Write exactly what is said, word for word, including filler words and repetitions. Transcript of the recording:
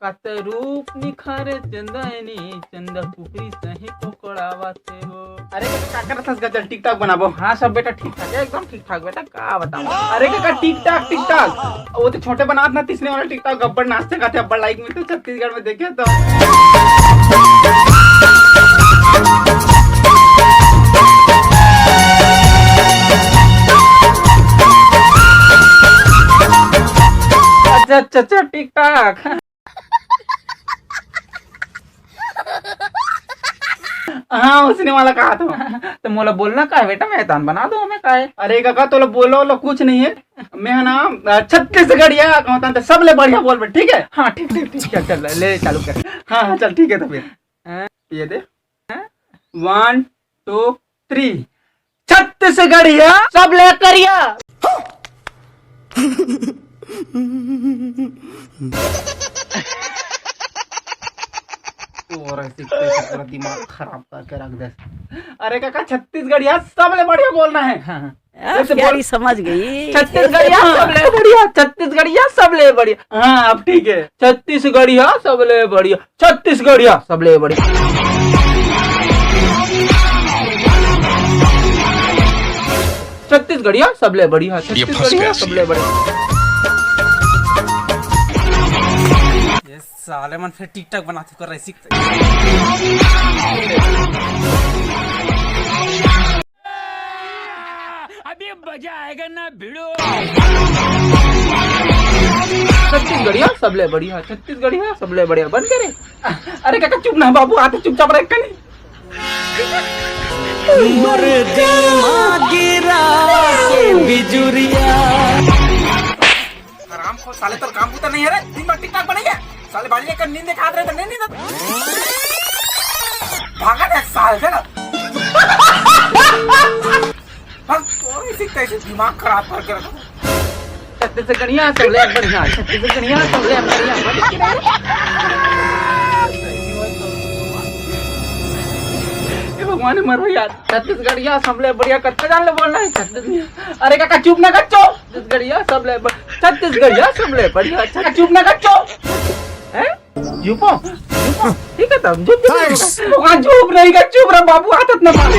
कत रूप निखारे चंदनी, चंदा कुकरी सही पकड़ावत हे वो। अरे, का करत हस गा? चल, TikTok बनाबो। हाँ, सब बेटा ठीक ठाक है, एकदम ठीक ठाक बेटा, का बताओ। अरे, का TikTok, TikTok, वो तो छोटे बनात ना, तीसरे वाला TikTok, अब्बड़ नाचते गाते, अब्बड़ like मिलते छत्तीसगढ़ में, देखे तो। अच्छा, अच्छा, अच्छा, TikTok। हाँ, उसने वाला कहा था। तो मोला बोलना का है बेटा, मैं तान बना दो हमें का है। अरे काका, तोला बोलो लो कुछ नहीं है। मैं है ना, अ, छत्तीसगढ़िया कहता तो सबले बढ़िया बोल बे, ठीक है? हाँ, ठीक, ठीक, ठीक, चल, चल, ले, चालू कर। हाँ, हाँ, चल, ठीक है तो फिर। हाँ। ये दे। हाँ? One, two, three। छत्तीसगढ़िया सबले करिया। तोरा ऐसे कैसे पूरा दिमाग खराब करके रख दे। अरे काका, छत्तीसगढ़िया सबले बढ़िया बोलना है। हाँ, हाँ। हाँ, ऐसे प्यारी बोल। समझ गई। छत्तीसगढ़िया सबले बढ़िया, छत्तीसगढ़िया सबले बढ़िया। हाँ, अब ठीक है। छत्तीसगढ़िया सबले बढ़िया, छत्तीसगढ़िया सबले बढ़िया। छत्तीसगढ़िया सबले बढ़िया, ये फंस छत्तीसगढ़िया गया सी। सबले बढ़िया। ये साले मन फिर TikTok बनाते कर रहे, सीख। अभी मजा आएगा ना भिड़ो। छत्तीसगढ़िया सबले बढ़िया, छत्तीसगढ़िया सबले बढ़िया। बंद करे। अरे काका, चुप ना बाबू, आते चुपचाप रह कनी। मोर दिल मा गिरा के बिजुरिया। हराम खोर, साले तोर काम बुता नहीं है रे, दिन भर TikTok बनाइए। साले बाड़ी लेकर नींद दिखात रहे तो नहीं नींद। भागा दे साल से ना। बस तोर इसी तैसे दिमाग खराब करके रखा। छत्तीसगढ़िया सबले बढ़िया, छत्तीसगढ़िया सबले बढ़िया। ए भगवान, मरो यार। छत्तीसगढ़िया सबले बढ़िया, कत्ते जान ले बोलना है छत्तीसगढ़िया। अरे काका, चुप ना कर, चुप। छत्तीसगढ़िया सबले ब-, छत्तीसगढ़िया सबले बढ़िया, अच्छा, चुप ना कर, चुप। हैं? चुप हो? चुप हो? ठीक है तब, चुप, चुप, चुप। भगवान, चुप नहीं कर, चुप रह बाबू, आदत ना मार।